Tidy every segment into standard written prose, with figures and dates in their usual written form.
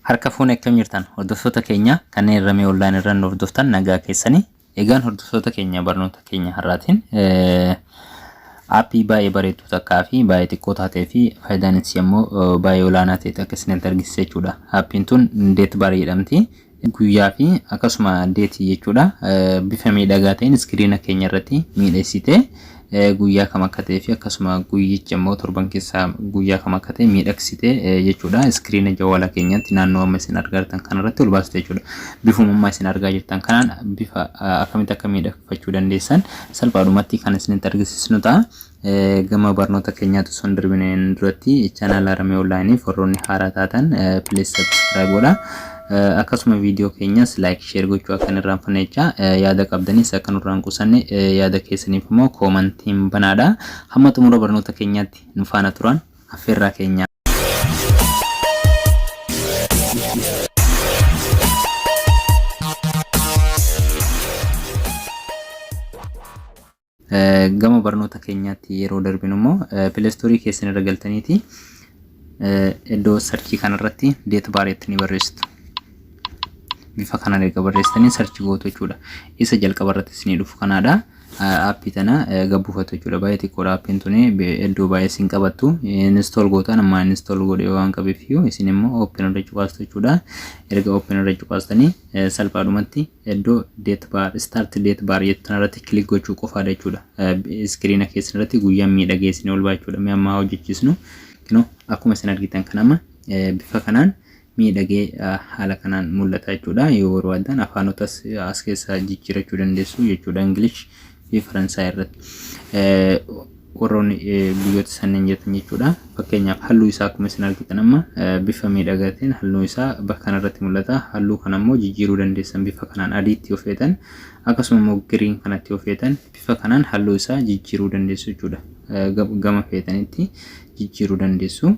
Harka fuune akkam jirtan hordoftoota keenya kanneen Ramee Online irra nu hordoftan nagaa keessanii. Egaan hordoftoota keenya barnoota keenya har'aatiin aappii baay'ee bareedduu takkaa fi baay'ee xiqqoo taatee fi faayidaan isii immoo baay'ee olaanaa ta'e akka isinitti argisiisa jechuudha. Aappiin tun Date Bar jedhamti. Guyyaa fi akkasuma deetii jechuudha. Bifa miidhagaa ta'een iskiriina keenya irratti miidheessitee guyyaa kam akka ta'ee fi akkasuma guyyicha immoo torban keessaa guyyaa kam akka ta'e miidhagsitee jechuudha. Iskiriina jawwaala keenyatti naannoo amma isin argaa jirtan kanarratti ol baasite jechuudha. Bifuma amma isin argaa jirtan kanaan bifa akkamitti akka miidhagfachuu dandeessan salphaadhumatti kan isinitti argisiisnu ta'a. Gama barnoota keenyaatti osoo hin darbineen duratti chaanaala Ramee Onlaayiniif warroonni haaraa taatan please subscribe godha. Akkasuma viidiyoo keenyas like share gochuu akka hin irraanfanne jecha yaada qabdanis akka nurraa hin qusanne yaada keessaniif immoo koomantiin banaadha. Hamma xumura barnoota keenyaatti nu faana turan affeerraa keenya. Gama barnoota keenyaatti yeroo darbinu immoo pileestoorii keessan irra galtaniiti iddoo sarchii kanarratti deet baar ni barreessitu. Bifa kanaan erga barreessitanii sarchi gootu jechuudha. Isa jalqaba irratti isinii dhufu kanaadha. Aappii tana gabbuufatu jechuudha. Baay'ee xiqqoodha aappiin tuni iddoo baay'ee isin qabattu. Install gootan amma install godhee waan qabeef iyyuu isin immoo open irra cuqaastu jechuudha. Erga open irra cuqaastanii salphaadhumatti iddoo date bar start date bar jettu tanarratti click gochuu qofaadha jechuudha. Iskiriina keessan irratti guyyaan miidhagee isin ol ba'a jechuudha. Mee ammaa hojjechiisnu kinoo akkuma isin argitan kan amma bifa kanaan miidhagee haala kanaan mul'ata jechuudha. Yoo barbaadan afaanotas as keessaa jijjiirachuu dandeessu jechuudha. English fi Faransaay irratti. Warroonni biyyoota sanneen jirtan jechuudha. Fakkeenyaaf halluu isaa akkuma isin argitan amma bifa miidhagaa ta'een halluu isaa bakka kanarratti mul'ata. Halluu kana immoo jijjiiruu dandeessan bifa kanaan adiitti yoo feetan akkasuma immoo giriin kanatti yoo feetan bifa kanaan halluu isaa jijjiiruu dandeessu jechuudha. Gama feetanitti jijjiiruu dandeessu.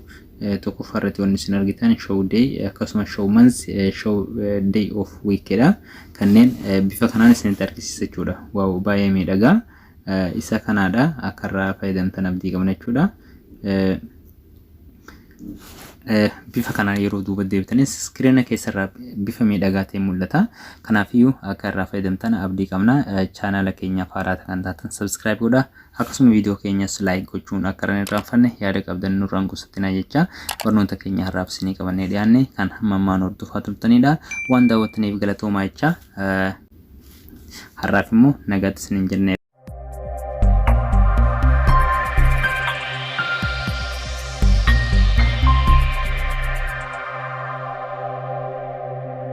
Tokkoffaa irratti wanni isin argitan show day akkasuma show month, show day of week dha. Kanneen bifa kanaan isinitti argisiisa jechuudha. Waaw, baay'ee miidhagaa. Isa kanaadha akka irraa fayyadamtan abdii qabna jechuudha. Bifa kanaan yeroo duuba deebitanis iskiriina keessarraa bifa miidhagaa ta'e mul'ata. Kanaafiyyuu akka irraa fayyadamtan abdii qabna. Chaanaala keenyaaf haaraa kan taatan subscribe godhaa. Akkasuma viidiyoo keenyas like gochuun akka irra hin irraanfanne yaada qabdan nurraa hin qusatinaa jecha barnoota keenya har'aaf isinii qabannee dhiyaanne kan hamma ammaan hordofaa turtanidha. Waan daawwattaniif galatoomaa jecha har'aaf immoo nagaatti isiniin jenne.